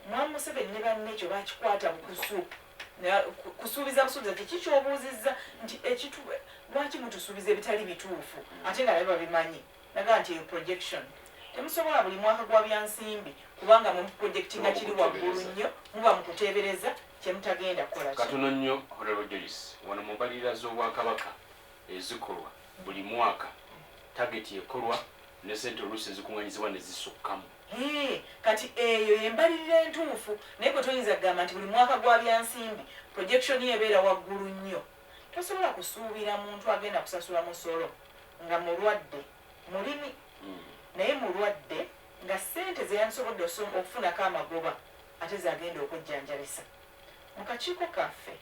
Mwami Museveni ne banne ekyo bakikwata bukusu. Kusuubiza busuubiza kiki kyobuuzizza nti ekitu lwaki mutusuubiza ebitali bituufu ate nga nabe babimanyi? Nagaa nti eyo projection temusobola buli mwaka gwa byansimbi, kubanga muprojectinga kiri waggulu nnyo, muba mukuteebereza kyemutagenda kukola ki. Katono nnyo, Honorable Joyce, wano mu mbalirira z'obwakabaka ezikolwa buli mwaka, target ekolwa ne sente oluusi ezikuŋŋanyizibwa ne zisukkamu. Hee, kati eyo yembalirira entuufu, naye gwe toyinza kugamba nti buli mwaka gwa byansimbi projection ye ebeera waggulu nnyo. Tosobola kusuubira muntu agenda kusasula musolo nga mulwadde, mulimi naye mulwadde, nga ssente zeyandisobodde okufunako amagoba ate zagenda okwejjanjabisa. Mu kakiiko kaffe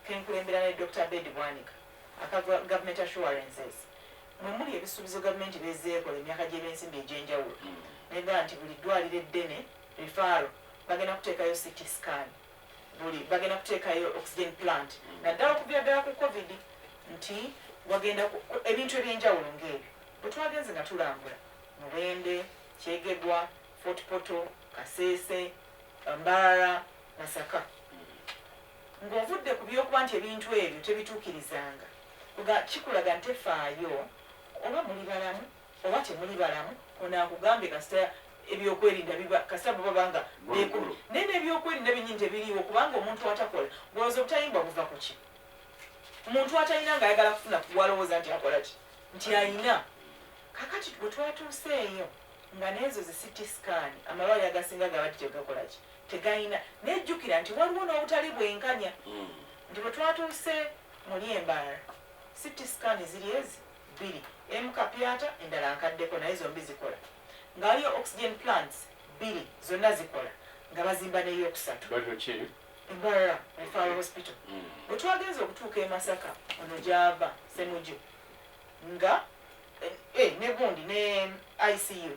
kenkulembera ne Dr Abed Bwanika aka government assurances, mwe muli ebisuubizo gavumenti bezeekola emyaka gy'ebyensimbi egy'enjawulo, negaa nti buli ddwaliro eddene referral bagenda kuteekayo CT scan, buli bagenda kuteekayo oxygen plant, naddala okuviira ddala ku COVID, nti wagenda ebintu ebyenjawulo ng'ebyo. Bwe twagenze nga tulambula Mubende, Kyegegwa, Fort Portal, Kaseese, Mbarara, Masaka, ng'ovudde ku byokuba nti ebintu ebyo tebituukirizanga, kikulaga nti tefaayo oba muli balamu oba temuli balamu. Ono akugambye kasita ebyokwerinda biba, kasita bwe baba nga Gulugulu. Naye n'ebyokwerinda byennyini tebiriiwo, kubanga omuntu atakola, gwolowooza obutayimbwa buva ku ki? Omuntu atalina ng'ayagala kufuna, walowooza nti akola ki nti ayina? Kakati bwe twatuuseeyo nga n'ezo zi CT scan, amalwaliro agasinga gabadde tegakola ki, tegayina. Nejjukira nti waliwo n'obutali bwenkanya, nti bwe twatuuse muli e Mbarara, CT scan ziri ezi bbiri, emu kapyata, endala nkaddeko, naye zombi zikola. Nga waliyo oxygen plants bbiri, zonna zikola, nga bazimba n'eyokusatu. Ddwaliro ki eryo? Mbarara Referral Hospital. Bwe twagenza okutuuka e Masaka, ono gyava Semuju, nga ne gundi ne ICU,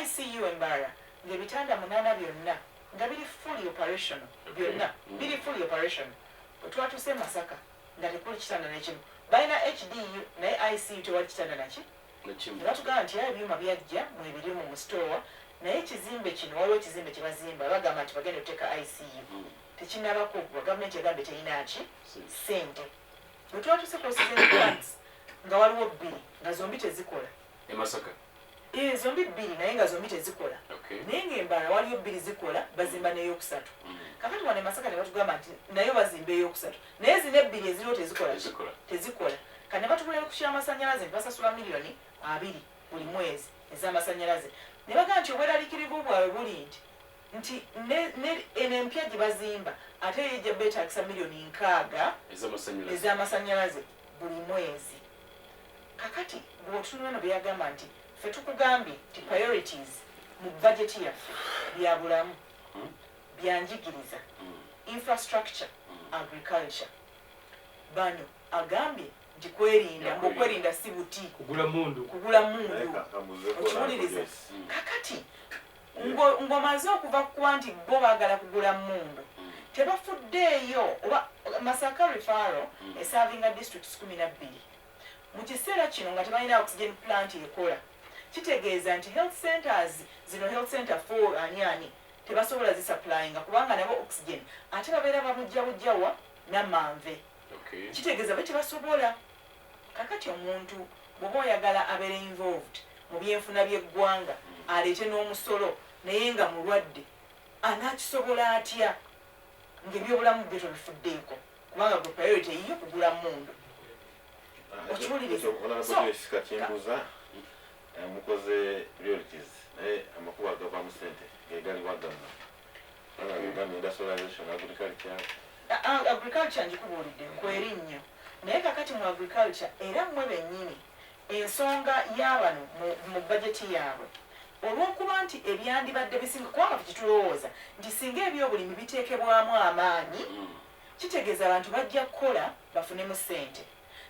ICU e Mbarara ng'ebitanda 8 byonna nga biri fully operational, byonna biri fully operational. Bwe twatuuse e Masaka nga tekuli kitanda nekimu. Balina HDU, naye ICU tewali kitanda naki. Nekimu. Ne batugamba nti era ebyuma byajja mwebirimu mu store, naye ekizimbe kino, waliwo ekizimbe kye bazimba, bagamba nti bagenda okuteeka ICU, tekinnaba kuggwa. Gavumenti egambye terina ki, ssente. Bwe twatuuse ku oxygen plants nga waliwo bbiri, nga zombi tezikola. E Masaka? Eh, zombi bbiri, naye nga zombi tezikola. Naye ng'e Mbarara waliyo bbiri zikola, bazimba n'eyokusatu. Kakati wano e Masaka ne batugamba nti nayo bazimba eyokusatu, naye zino ebbiri eziriwo tezikola ki? Ezikola. Tezikola. Kati ne batubulira ku kyamasannyalaze nti basasula miliyoni 20 buli mwezi ez'amasannyalaze, ne bagamba nti obweraliikirivu bwabwe buli nti eno empya gye bazimba ate yejja beetagisa miliyoni 60 ez'amasannyalaze. Ez'amasannyalaze buli mwezi. Kakati bw'otunula no byagamba nti ffe tukugambye nti priorities mu bajeti yaffe bya bulamu, byanjigiriza, infrastructure, agriculture. Bano agambye nti kwerinda. Byakwerinda. Ngaokwerinda si buti. Kugula mundu. Kugula Naye mundu. kambuzeeko. Okiwuliriza? Yes. Kakati ng'omaze okuva kuba nti bo baagala kugula mundu, tebafuddeeyo oba Masaka Referral eservinga districts 12 mu kiseera kino nga tebalina oxygen plant ekola. Kitegeeza nti health centers zino, health center 4, ani ani, tebasobola zisupplyinga, kubanga nabo oxygen ate babeera bamujja bujjawa namanve. Kitegeeza be tebasobola. Kakati omuntu bw'oba oyagala abeere involved mu byenfuna by'eggwanga, aleete n'omusolo, naye nga mulwadde, anaakisobola atya ng'ebyobulamu bye tobifuddeeko, kubanga gwe priority eyiyo kugula mundu? Okiwuliriza? Honorable kimbuza, mukoze priorities, naye amakubo agavaamu sente gegaliwa gammwe? Uganda industrialization, agriculture. Agriculture ngikubuulidde kwerinnyo, naye kakati mu agriculture era mmwe bennyini ensonga y'abano mu bajeti yaabwe, olw'okuba nti ebyandibadde bisinga, kubanga tukitulowooza nti singa ebyobulimi biteekebwamu amaanyi, kitegeeza abantu bajja kukola bafunemu ssente.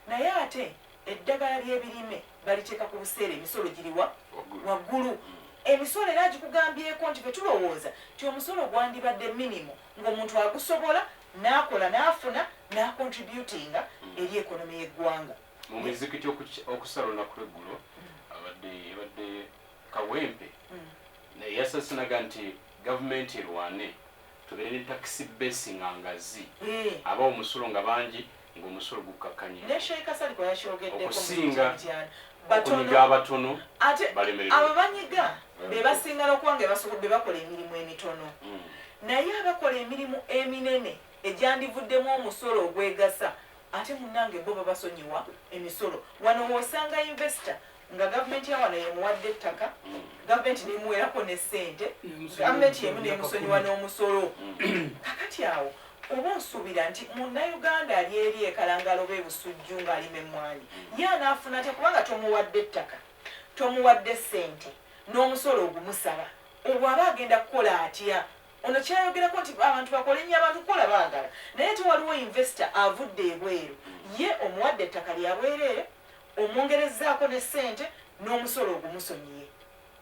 Naye ate eddagala ly'ebirime baliteeka ku buseera, emisolo giriwa? Waggulu. Waggulu. Emisolo era gikugambyeko nti fe tulowooza nti omusolo gwandibadde minimum ng'omuntu agusobola n'akola n'afuna n'acontributinga eri economy y'eggwanga. Mu mizikiti okusala olunaku lweggulo abadde yabadde Kawempe, naye yasasinaga nti gavumenti erwane tubeere ne tax base nga ngazi, aba omusolo nga bangi, ng'omusolo gukkakkanye. Ne Sheikh Kasaliko yakyogeddeko mu Okusinga Mityana. okunyiga Batono abatono ate balemererwa. Abo banyiga be basinga n'okuba nga be bakola emirimu emitono, naye abakola emirimu eminene egyandivuddemu omusolo ogwegasa, ate munnange bo babasonyiwa emisolo. Wano w'osanga investor nga gavumenti ya wano yemuwadde ettaka, gavumenti nemuwerako ne ssente, gavumenti yemu nemusonyiwa n'omusolo. Kakati awo Oba osuubira nti munnayuganda ali eri ekalangalo oba ebusujju ng'alima emmwanyi ye anaafuna atya, kubanga tomuwadde ettaka, tomuwadde ssente, n'omusolo ogumusaba, obwo aba agenda kukola atya? Ono kyayogerako nti abantu bakole nnyo, abantu kukola baagala, naye tewaliwo investor avudde ebweru. Ye omuwadde ettaka lya bwereere, omwongerezzaako ne ssente n'omusolo ogumusonyiye,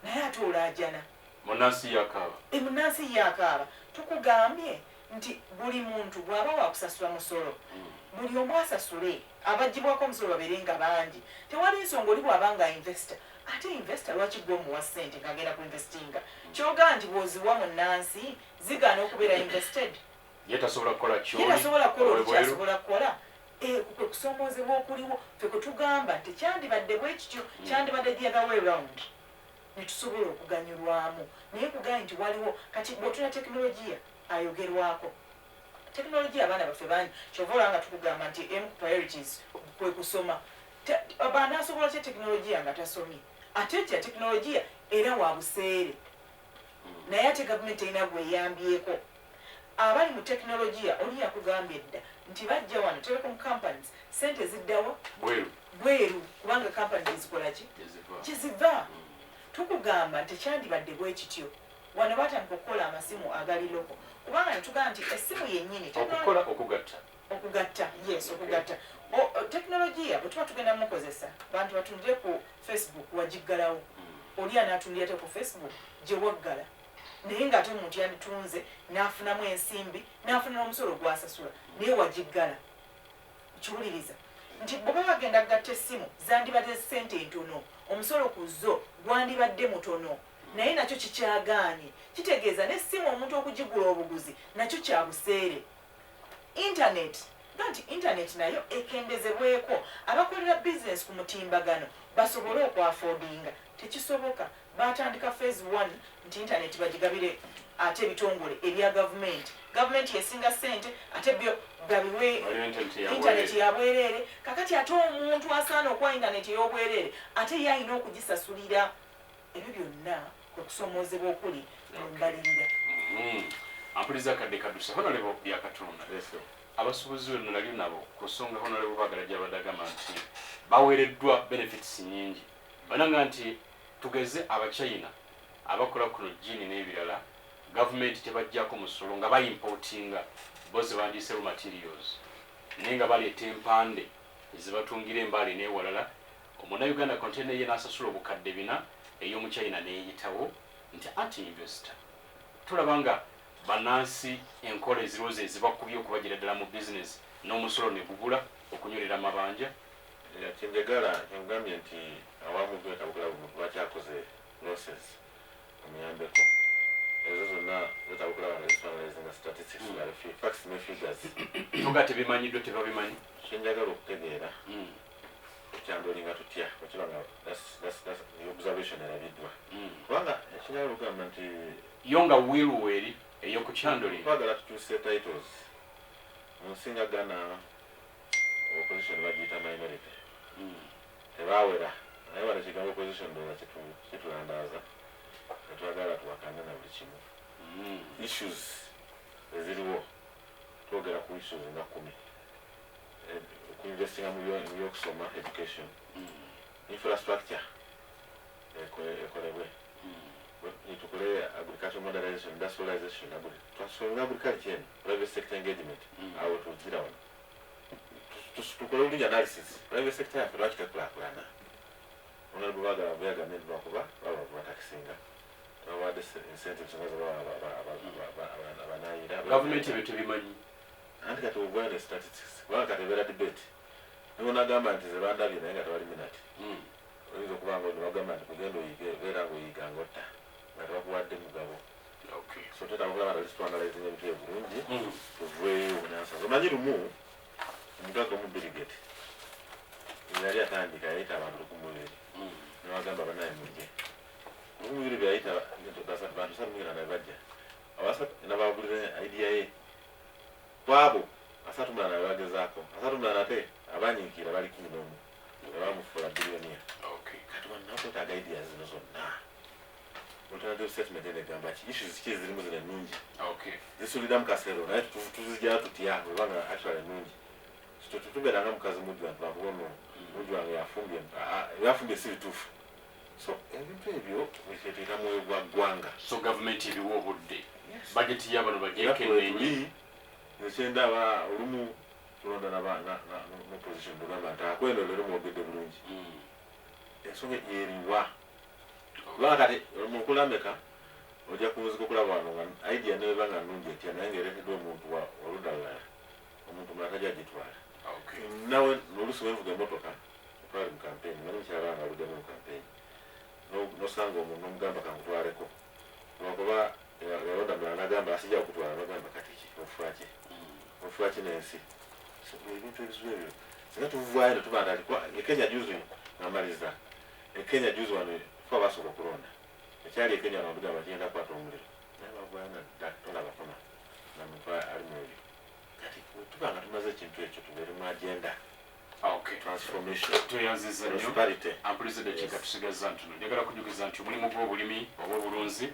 naye ate olaajana. Munansi yakaaba. Munansi yakaaba. Tukugambye nti buli muntu bw'aba wakusasula musolo, buli omu asasule, abagibwako omusolo babeere nga bangi. Tewali nsonga oli bw'aba nga investor, ate investor lwaki gwe omuwa ssente ng'agenda ku investinga? Kyogaa nti bw'oziwa munnansi zigaana okubeera invested. Ye tasobola kukola kyoli. Ye tasobola kukola oli ow'ebweru. Kyasobola kukola. Kwe kusoomoozebwa okuliwo ffe kwe tugamba tekyandibadde bwe kityo, kyandibadde the other way round, ne tusobola okuganyulwamu. Naye kugambye nti waliwo kati bw'otuna tekinologiya ayogerwako, tekinologiya abaana baffe bangi, kyova olaba nga tukugamba nti emu ku priorities kwe kusoma. Abaana asobola kya tekinologiya nga tasomye? Ate kya tekinologiya era wa buseere, naye ate gavumenti erina gweyambyeko abali mu tekinologiya. Oli yakugambye dda nti bajja wano telecom companies, sente ziddawa? Bweru. Bweru, kubanga company gyezikola ki? Gyeziva. Kyeziva. Tukugamba nti tekyandibadde bwe kityo. Wano batandika okukola amasimu agali local, kubanga netugamba nti essimu yennyini okukola okugatta. Okugatta, yes, okugatta. Tekinologiya bwe tuba tugenda mukozesa, bantu batundire ku Facebook, wagiggalawo. Oli anaatundira te ku Facebook gye waggala? Naye ng'ate omuntu yanditunze n'afunamu ensimbi, n'afuna n'omusolo gwasasula, naye wagiggala. Kiwuliriza nti bwe baba bagenda kugatta essimu, zandibadde ssente ntono, omusolo ku zo gwandibadde mutono, naye nakyo kikyagaanye. Kitegeeza n'essimu omuntu okugigula obuguzi nakyo kya buseere. Internet ga nti internet nayo ekendezebweko, abakolera bizinesi ku mutimbagano basobole okwaffordinga. Tekisoboka. Batandika phase 1 nti internet bagigabire ate ebitongole ebya gavumenti. Gavumenti yesinga ssente, ate byo babiwe waliwo internet internet yabwereere. Yabwereere. Kakati ate omuntu asaana okuwa internet ey'obwereere, ate ye alina okugisasulira. Ebyo byonna kwe kusomoozebwa okuli mu mbalirira. Ampuliza kadde kaduse, Honorable Byakatonda. Yes, sir. Abasuubuzi bano nali nabo ku nsonga Honorable Baagala gyabadde agamba nti baweereddwa benefits nyingi. Bananga nti tugeze Abachina abakola kuno gin n'ebirala, gavumenti tebajjako musolo nga baimportinga bo ze bandiise raw materials, naye nga baleeta empande ezibatungira embaale n'ewalala. Omunnayuganda container ye n'asasula 4,000, ey'omuchina n'eyitawo, nti anti investor. Tulaba nga bannansi enkola ezirowooza ezibakubye okubagira ddala mu bizinesi n'omusolo ne gubula okunywerera amabanja. Kyenjagala kyengambye nti awamu gwekabukula lwakyakoze losses, omuyambeko ezo zonna zetabukula nga zifinalizinga statistics, nga facts ne figures. Toga tebimanyiddwa, tebabimanyi. Kyenjagala okutegeera, tukyandolinga tutya okiba nga the observation erabiddwa? Kubanga ekinjagala okugamba nti yo nga wilweri ey'okukyandolinga. Twagala tukyuse titles. Mu nsi nga Ghana, opposition bagiyita minority. Tebawera, naye wano ekigambo opposition ndowooza kitulandaaza, tetwagala tuwakane na buli kimu. Issues eziriwo, twogera ku issues nga 10. Okuinvestinga mu byokusoma, education, infrastructure ekolebwe, tukole agricultural modernization, industrialization, transforming agriculture eno, private sector engagement. Awo tugira wano tukole bulungi analysis, private sector yaffe lwaki tekulaakulana? Honorable Bagala bweyagambye nti lwakuba baba batakisinga, tebabawadde incentives nga zebawa abanayira. Gavumenti ebyo tebimanyi. Anti kati ovayo ne statistics, kubanga kati ebeera debate. Nibo nagamba nti ze bandabye, naye nga tewali minati. Oyinza okuba nga nebagamba nti kugenda oyige, beera nga oyiga nga otta nga tebakuwadde mugabo. So tetaaga okulaba nga tuanalyzinga ebintu ebyo bulungi, tuveeyo nansaza. Omanyi lumu omugagga omu Bill Gates yali atandika, yayita abantu 2,000. Newagamba, "Banaye mujje." 2,000 byayita bantu 390 bajja. Nabagulira idea ye. Kwabo 38 bagezaako, 38 ate abanyiikira bali 11, nebamufuula billionaire. Kati wano nakwetaaga ideas zino zonna. Alternative statement eno egamba ki? Issues ki ezirimu zino ennungi? Okay. Zisuliramu kasero, naye tuzijjayo tutya webanga actually ennungi? Tubeera nga mukazi mujjwa nti lwakuba ono mujjwa wange yafumbye, yafumbye si bituufu. So ebintu ebyo biteteeka mwoyo gwa ggwanga. So gavumenti eriwo obudde, bageti y'abano Era bagyekeneenye. tuli nekyendaba olumu tulonda n'opposition, tugamba nti akweno leero mwogedde bulungi. Ensonga yeriwa? Kubanga kati mukulameka ojja kumuzika okulaba wano nga idea neba nga nnungi etya, naye ngaereeteddwa omuntu waludda lulala, omuntu mulala tajja gitwala. Nawe oluusi wenvuga emotoka, twali mu campaign, manyi mukyala wange aluddemu mu campaign, nosanga omuntu nomugamba kankutwaleko, lwakuba yalonda mulala nagamba asijja kukutwala, nagamba kati ki ofuaki ofuaki n'ensi. So ebintu ebizibu ebyo singa tuvaayo netuba nti ekenya juzi, ngamaliza, ekenya juzi wano fe abasooka okulonda ekyali ekenya wano tugamba kigenda kukwata omuliro, naye bavaayo nadda tolabakona namuntu ali mu ebyo. Kati tuba nga tumaze ekintu ekyo, tubeere mu agenda transformation, Tweyanziza nnyo. prosperity. Ampuliza, eddakiika tusigazza ntono. Njagala kujjukiza nti omulimu gw'obulimi oba obulunzi